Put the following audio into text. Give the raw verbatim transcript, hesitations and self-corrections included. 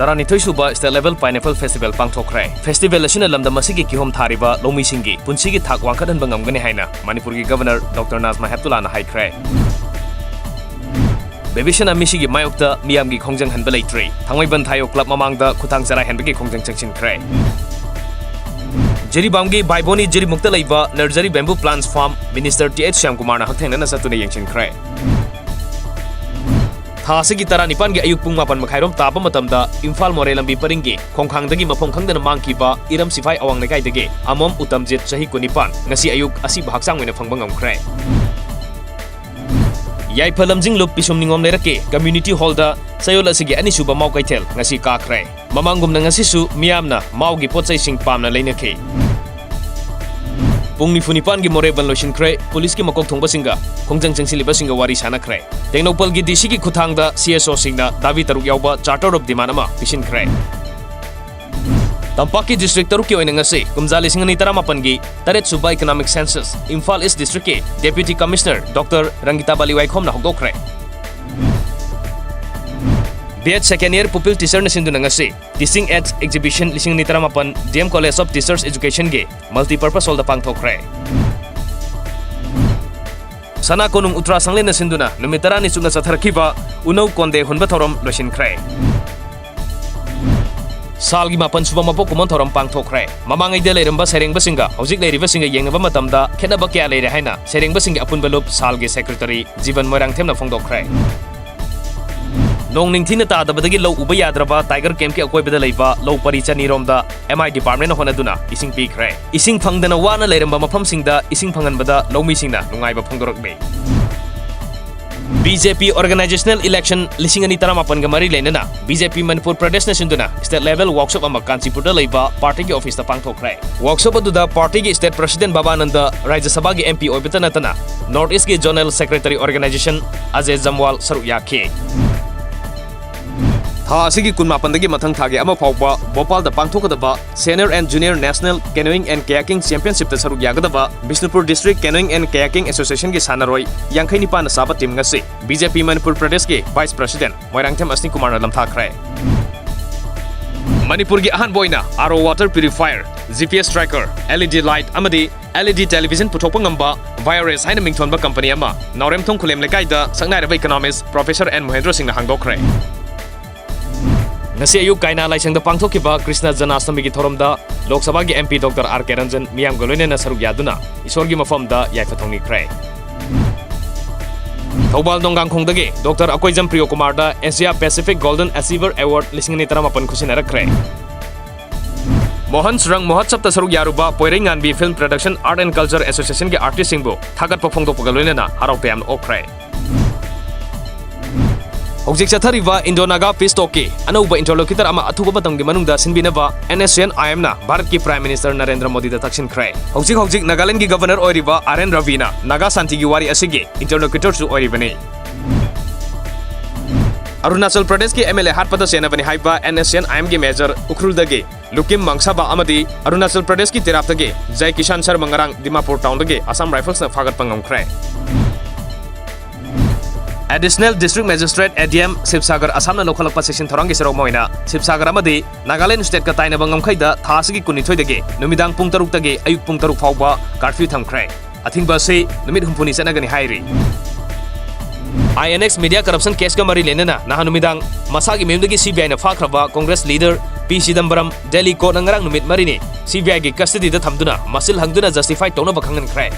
ꯇꯔꯥꯅꯤꯊꯣꯏ ꯁꯨꯕ State Level Pineapple Festival ꯄꯥꯡꯊꯣꯛꯈ꯭ꯔꯦ꯫ Festival ꯑꯁꯤꯅ ꯂꯝꯗꯝ ꯑꯁꯤꯒꯤ ꯀꯤꯍꯣꯝ ꯊꯥꯔꯤꯕ ꯂꯧꯃꯤꯁꯤꯡꯒꯤ ꯄꯨꯟꯁꯤꯒꯤ ꯊꯥꯛ ꯋꯥꯡꯈꯠꯍꯟꯕ ꯉꯝꯒꯅꯤ ꯍꯥꯏꯅ ꯃꯅꯤꯄꯨꯔꯒꯤ Governor Doctor Najma Heptullahꯅ ꯍꯥꯏꯈ꯭ꯔꯦ꯫ ꯕꯦꯕꯤꯁꯅꯥ ꯃꯤꯁꯤꯒꯤ ꯃꯥꯌꯣꯛꯇ ꯃꯤꯌꯥꯝꯒꯤ ꯈꯣꯡꯖꯪ ꯍꯟꯕ ꯂꯩꯇ꯭ꯔꯤ꯫ ꯊꯥꯡꯃꯩꯕꯟ ꯊꯥꯌꯣ club ꯃꯃꯥꯡꯗ ꯈꯨꯊꯥꯡ ꯆꯔꯥ ꯍꯦꯟꯕꯒꯤ ꯈꯣꯡꯖꯪ ꯆꯪꯁꯤꯟꯈ꯭ꯔꯦ꯫ ꯖꯤꯔꯤꯕꯥꯝꯒꯤ ꯚꯥꯏꯕꯣꯅꯤ ꯖꯤꯔꯤꯃꯨꯛꯇ ꯂꯩꯕ Nursery Bamboo Plants Farm Minister T H ꯁ꯭ꯌꯥꯝꯀꯨꯃꯥꯔꯅ ꯍꯛꯊꯦꯡꯅꯅ ꯆꯠꯇꯨꯅ ꯌꯦꯡꯁꯤꯟꯈ꯭ꯔꯦ꯫ ꯊꯥ ꯑꯁꯤꯒꯤ ꯇꯔꯥꯅꯤꯄꯥꯟꯒꯤ ꯑꯌꯨꯛ ꯄꯨꯡ ꯃꯥꯄꯟ ꯃꯈꯥꯏꯔꯣꯝ ꯇꯥꯕ ꯃꯇꯝꯗ ꯏꯝꯐꯥꯜ ꯃꯣꯔꯦ ꯂꯝꯕꯤ ꯄꯔꯤꯡꯒꯤ ꯈꯣꯡꯈꯥꯡꯗꯒꯤ ꯃꯐꯝ ꯈꯪꯗꯅ ꯃꯥꯡꯈꯤꯕ ꯏꯔꯝ ꯁꯤꯐꯥꯏ ꯑꯋꯥꯡ ꯂꯩꯀꯥꯏꯗꯒꯤ ꯑꯃꯣꯝ ꯎꯇꯝꯖꯤꯠ, ꯆꯍꯤ ꯀꯨꯟꯅꯤꯄꯥꯟ, ꯉꯁꯤ ꯑꯌꯨꯛ ꯑꯁꯤꯕ ꯍꯛꯆꯥꯡ ꯑꯣꯏꯅ ꯐꯪꯕ ꯉꯝꯈ꯭ꯔꯦ꯫ ꯌꯥꯏꯐ ꯂꯝꯖꯤꯡꯂꯨꯞ ꯄꯤꯁꯨꯝ ꯅꯤꯉꯣꯝ ꯂꯩꯔꯛꯀꯤ community hallꯗ ꯆꯌꯣꯜ ꯑꯁꯤꯒꯤ ꯑꯅꯤꯁꯨꯕ ꯃꯥꯎ ꯀꯩꯊꯦꯜ ꯉꯁꯤ ꯀꯥꯈ꯭ꯔꯦ꯫ ꯃꯃꯥꯡꯒꯨꯝꯅ ꯉꯁꯤꯁꯨ ꯃꯤꯌꯥꯝꯅ ꯃꯥꯎꯒꯤ ꯄꯣꯠꯆꯩꯁꯤꯡ ꯄꯥꯝꯅ ꯂꯩꯅꯈꯤ꯫ ꯄꯨꯡ ꯅꯤꯐꯨ ꯅꯤꯄꯥꯟꯒꯤ ꯃꯣꯔꯦ ꯕꯟ ꯂꯣꯏꯁꯤꯟꯈ꯭ꯔꯦ꯫ ꯄꯨꯂꯤꯁꯀꯤ ꯃꯀꯣꯛ ꯊꯣꯡꯕꯁꯤꯡꯒ ꯈꯣꯡꯖꯪ ꯆꯪꯁꯤꯜꯂꯤꯕꯁꯤꯡꯒ ꯋꯥꯔꯤ ꯁꯥꯟꯅꯈ꯭ꯔꯦ꯫ ꯇꯦꯡꯅꯧꯄꯜꯒꯤ ꯗꯤ ꯁꯤꯒꯤ ꯈꯨꯠꯊꯥꯡꯗ ꯁꯤ ꯑꯦꯁ ꯑꯣꯁꯤꯡꯅ ꯗꯥꯕꯤ ꯇꯔꯨꯛ ꯌꯥꯎꯕ Charter of Demand ꯑꯃ ꯄꯤꯁꯤꯟꯈ꯭ꯔꯦ꯫ ꯇꯝꯄꯥꯛꯀꯤ district ꯇꯔꯨꯛꯀꯤ ꯑꯣꯏꯅ ꯉꯁꯤ ꯀꯨꯝꯖꯥ ꯂꯤꯁꯤꯡ ꯑꯅꯤ ꯇꯔꯥꯃꯥꯄꯟꯒꯤ ꯇꯔꯦꯠ ꯁꯨꯕ Economic Census Imphal East Districtꯀꯤ Deputy Commissioner Doctor ꯔꯪꯒꯤꯇꯥ ꯕꯥꯂꯤ ꯋꯥꯏꯈꯣꯝꯅ ꯍꯧꯗꯣꯛꯈ꯭ꯔꯦ꯫ B.Ed second year pupil teacherꯅ ꯁꯤꯟꯗꯨꯅ ꯉꯁꯤ Teaching Edge Exhibition ꯂꯤꯁꯤꯡ ꯑꯅꯤ ꯇꯔꯥꯃꯥꯄꯟ D M College of Teachers Educationꯒꯤ multipurpose hallꯗ ꯄꯥꯡꯊꯣꯛꯈ꯭ꯔꯦ꯫ ꯁꯅꯥ ꯀꯣꯅꯨꯡ ꯎꯇ꯭ꯔꯥ ꯁꯪꯂꯦꯟꯅ ꯁꯤꯟꯗꯨꯅ ꯅꯨꯃꯤꯠ ꯇꯔꯥꯅꯤ ꯆꯨꯞꯅ ꯆꯠꯊꯔꯛꯈꯤꯕ ꯎꯅꯧ ꯀꯣꯟꯗꯦ ꯍꯨꯟꯕ ꯊꯧꯔꯝ ꯂꯣꯏꯁꯤꯟꯈ꯭ꯔꯦ꯫ ꯁꯥꯜꯒꯤ ꯃꯥꯄꯟ ꯁꯨꯕ ꯃꯄꯣꯛ ꯀꯨꯝꯑꯣꯟ ꯊꯧꯔꯝ ꯄꯥꯡꯊꯣꯛꯈ꯭ꯔꯦ꯫ ꯃꯃꯥꯡꯉꯩꯗ ꯂꯩꯔꯝꯕ ꯁꯩꯔꯦꯡꯕꯁꯤꯡꯒ ꯍꯧꯖꯤꯛ ꯂꯩꯔꯤꯕꯁꯤꯡꯒ ꯌꯦꯡꯅꯕ ꯃꯇꯝꯗ ꯈꯦꯠꯅꯕ ꯀꯌꯥ ꯂꯩꯔꯦ ꯍꯥꯏꯅ ꯁꯩꯔꯦꯡꯕꯁꯤꯡꯒꯤ ꯑꯄꯨꯟꯕ ꯂꯨꯞ ꯁꯥꯜꯒꯤ secretary ꯖꯤꯕꯟ ꯃꯣꯏꯔꯥꯡꯊꯦꯝꯅ ꯐꯣꯡꯗꯣꯛꯈ꯭ꯔꯦ꯫ ꯅꯣꯡ ꯅꯤꯡꯊꯤꯅ ꯇꯥꯗꯕꯗꯒꯤ ꯂꯧ ꯎꯕ ꯌꯥꯗ꯭ꯔꯕ Tiger Campꯀꯤ ꯑꯀꯣꯏꯕꯗ ꯂꯩꯕ ꯂꯧ ꯄꯔꯤ ꯆꯅꯤꯔꯣꯝꯗ M I departmentꯅ ꯍꯣꯠꯅꯗꯨꯅ ꯏꯁꯤꯡ ꯄꯤꯈ꯭ꯔꯦ꯫ ꯏꯁꯤꯡ ꯐꯪꯗꯅ ꯋꯥꯅ ꯂꯩꯔꯝꯕ ꯃꯐꯝꯁꯤꯡꯗ ꯏꯁꯤꯡ ꯐꯪꯍꯟꯕꯗ ꯂꯧꯃꯤꯁꯤꯡꯅ ꯅꯨꯡꯉꯥꯏꯕ ꯐꯣꯡꯗꯣꯔꯛꯂꯤ꯫ B J P organizational election ꯂꯤꯁꯤꯡ ꯑꯅꯤ ꯇꯔꯥꯃꯥꯄꯟꯒ ꯃꯔꯤ ꯂꯩꯅꯅ B J P ꯃꯅꯤꯄꯨꯔ ꯄ꯭ꯔꯗꯦꯁꯅ ꯁꯤꯟꯗꯨꯅ state level workshop ꯑꯃ ꯀꯥꯟꯆꯤꯄꯨꯔꯗ ꯂꯩꯕ partyꯒꯤ officeꯇ ꯄꯥꯡꯊꯣꯛꯈ꯭ꯔꯦ꯫ Workshop ꯑꯗꯨꯗ partyꯒꯤ state president ꯕꯕꯥꯅꯟꯗ, ꯔꯥꯖ꯭ꯌ ꯁꯚꯥꯒꯤ M P ꯑꯣꯏꯕꯇ ꯅꯠꯇꯅ North Eastꯀꯤ zonal secretary organization ꯑꯖꯦ ꯖꯝꯋꯥꯜ ꯁꯔꯨꯛ ꯌꯥꯈꯤ꯫ ꯊꯥ ꯑꯁꯤꯒꯤ ꯀꯨꯟꯃꯥꯄꯟꯗꯒꯤ ꯃꯊꯪ ꯊꯥꯒꯤ ꯑꯃ ꯐꯥꯎꯕ ꯚꯣꯄꯥꯜꯗ ꯄꯥꯡꯊꯣꯛꯀꯗꯕ Senior and Junior National Canoeing and Kayaking Championshipꯇ ꯁꯔꯨꯛ ꯌꯥꯒꯗꯕ Bishnupur District Canoeing and Kayaking Associationꯒꯤ ꯁꯥꯟꯅꯔꯣꯏ ꯌꯥꯡꯈꯩ ꯅꯤꯄꯥꯟꯅ ꯆꯥꯕ team ꯉꯁꯤ B J P ꯃꯅꯤꯄꯨꯔ ꯄ꯭ꯔꯗꯦꯁꯀꯤ vice president ꯃꯣꯏꯔꯥꯡꯊꯦꯝ ꯑꯁꯅꯤ ꯀꯨꯃꯥꯔꯅ ꯂꯝꯊꯥꯈ꯭ꯔꯦ꯫ ꯃꯅꯤꯄꯨꯔꯒꯤ ꯑꯍꯥꯟꯕ ꯑꯣꯏꯅ R O water purifier, G P S tracker, L E D light ꯑꯃꯗꯤ L E D television ꯄꯨꯊꯣꯛꯄ ꯉꯝꯕ ꯚꯥꯏꯑꯣꯔꯦꯁ ꯍꯥꯏꯅ ꯃꯤꯡꯊꯣꯟꯕ ꯀꯝꯄꯅꯤ ꯑꯃ ꯅꯥꯎꯔꯦꯝꯊꯣꯡ ꯈꯨꯂꯦꯝ ꯂꯩꯀꯥꯏꯗ ꯁꯛꯅꯥꯏꯔꯕ economist Professor N ꯃꯣꯍꯦꯟꯗ꯭ꯔꯣ ꯁꯤꯡꯅ ꯍꯥꯡꯗꯣꯛꯈ꯭ꯔꯦ꯫ ꯉꯁꯤ ꯑꯌꯨꯛ ꯀꯥꯏꯅꯥ ꯂꯥꯏꯁꯪꯗ ꯄꯥꯡꯊꯣꯛꯈꯤꯕ ꯀ꯭ꯔꯤꯁꯅ ꯖꯅꯥꯁꯇꯃꯤꯒꯤ ꯊꯧꯔꯝꯗ ꯂꯣꯛ ꯁꯚꯥꯒꯤ M P Doctor R K Ranjan ꯃꯤꯌꯥꯝꯒ ꯂꯣꯏꯅꯅ ꯁꯔꯨꯛ ꯌꯥꯗꯨꯅ ꯏꯁꯣꯔꯒꯤ ꯃꯐꯝꯗ ꯌꯥꯏꯐ ꯊꯧꯅꯤꯈ꯭ꯔꯦ꯫ Thoubal ꯅꯣꯡꯒꯥꯡꯈꯣꯡꯗꯒꯤ Doctor Akoijam ꯄ꯭ꯔꯤꯌꯣꯀꯨꯃꯥꯔꯗ Asia Pacific Golden Achiever Award ꯂꯤꯁꯤꯡ ꯑꯅꯤ ꯇꯔꯥꯃꯥꯄꯟ ꯈꯨꯠꯁꯤꯟꯅꯔꯛꯈ꯭ꯔꯦ꯫ ꯃꯣꯍꯟ ꯁꯨꯔꯪ ꯃꯍꯣꯠꯁꯕꯇ ꯁꯔꯨꯛ ꯌꯥꯔꯨꯕ ꯄꯣꯏꯔꯩꯉꯥꯟꯕꯤ Film Production Art and Culture Associationꯒꯤ artistꯁꯤꯡꯕꯨ ꯊꯥꯒꯠꯄ ꯐꯣꯡꯗꯣꯛꯄꯒ ꯂꯣꯏꯅꯅ ꯍꯔꯥꯎ ꯇꯌꯥꯝꯅ ꯑꯣꯛꯈ꯭ꯔꯦ꯫ ꯍꯧꯖꯤꯛ ꯆꯠꯊꯔꯤꯕ Indo-Naga Peace Talkꯀꯤ ꯑꯅꯧꯕ interlocutor ꯑꯃ ꯑꯊꯨꯕ ꯃꯇꯝꯒꯤ ꯃꯅꯨꯡꯗ ꯁꯤꯟꯕꯤꯅꯕ N S C N I Mꯅ ꯚꯥꯔꯠꯀꯤ Prime Minister ꯅꯔꯦꯟꯗ꯭ꯔ ꯃꯣꯗꯤꯗ ꯇꯛꯁꯤꯟꯈ꯭ꯔꯦ꯫ ꯍꯧꯖꯤꯛ ꯍꯧꯖꯤꯛ ꯅꯥꯒꯥꯂꯦꯟꯗꯒꯤ Governor ꯑꯣꯏꯔꯤꯕ R N ꯔꯕꯤꯅ ꯅꯥꯒꯥ ꯁꯥꯟꯇꯤꯒꯤ ꯋꯥꯔꯤ ꯑꯁꯤꯒꯤ interlocutorꯁꯨ ꯑꯣꯏꯔꯤꯕꯅꯤ꯫ ꯑꯔꯨꯅꯥꯆꯜ ꯄ꯭ꯔꯗꯦꯁꯀꯤ M L A ꯍꯥꯠꯄꯗ ꯆꯦꯟꯅꯕꯅꯤ ꯍꯥꯏꯕ N S C N I Mꯒꯤ major ꯎꯈ꯭ꯔꯨꯜꯗꯒꯤ ꯂꯨꯀꯤꯝ ꯃꯪꯁꯥꯕ ꯑꯃꯗꯤ ꯑꯔꯨꯅꯥꯆꯜ ꯄ꯭ꯔꯗꯦꯁꯀꯤ ꯇꯤꯔꯥꯞꯇꯒꯤ ꯖꯥꯏ ꯀꯤꯁꯥꯟ ꯁꯔꯃ ꯉꯔꯥꯡ ꯗꯤꯃꯥꯄꯨꯔ townꯗꯒꯤ Assam Riflesꯅ ꯐꯥꯒꯠꯄ ꯉꯝꯈ꯭ꯔꯦ꯫ Additional District Magistrate, A D M, ꯁꯤꯕꯁꯥꯒꯔ, ꯑꯁꯥꯝꯅ ꯂꯧꯈꯠꯂꯛꯄ ꯆꯦꯛꯁꯤꯟ ꯊꯧꯔꯥꯡꯒꯤ ꯁꯔꯨꯛ ꯑꯃ ꯑꯣꯏꯅ ꯁꯤꯕꯁꯥꯒꯔ ꯑꯃꯗꯤ ꯅꯥꯒꯥꯂꯦꯟ stateꯀ ꯇꯥꯏꯅꯕ ꯉꯝꯈꯩꯗ ꯊꯥ ꯑꯁꯤꯒꯤ ꯀꯨꯟꯅꯤꯊꯣꯏꯗꯒꯤ ꯅꯨꯃꯤꯗꯥꯡ ꯄꯨꯡ ꯇꯔꯨꯛꯇꯒꯤ ꯑꯌꯨꯛ ꯄꯨꯡ ꯇꯔꯨꯛ ꯐꯥꯎꯕ curfew ꯊꯝꯈ꯭ꯔꯦ꯫ ꯑꯊꯤꯡꯕ ꯑꯁꯤ ꯅꯨꯃꯤꯠ ꯍꯨꯝꯐꯨꯅꯤ ꯆꯠꯅꯒꯅꯤ ꯍꯥꯏꯔꯤ꯫ I N X media corruption caseꯀ ꯃꯔꯤ ꯂꯩꯅꯅ ꯅꯍꯥꯟ ꯅꯨꯃꯤꯗꯥꯡ ꯃꯁꯥꯒꯤ ꯃꯌꯨꯝꯗꯒꯤ C B Iꯅ ꯐꯥꯈ꯭ꯔꯕ Congress leader P Chidambaram Delhi courtꯅ ꯉꯔꯥꯡ ꯅꯨꯃꯤꯠ ꯃꯔꯤꯅꯤ C B Iꯒꯤ custodyꯗ ꯊꯝꯗꯨꯅ ꯃꯁꯤꯜ ꯍꯪꯗꯨꯅ justify ꯇꯧꯅꯕ ꯈꯪꯍꯟꯈ꯭ꯔꯦ꯫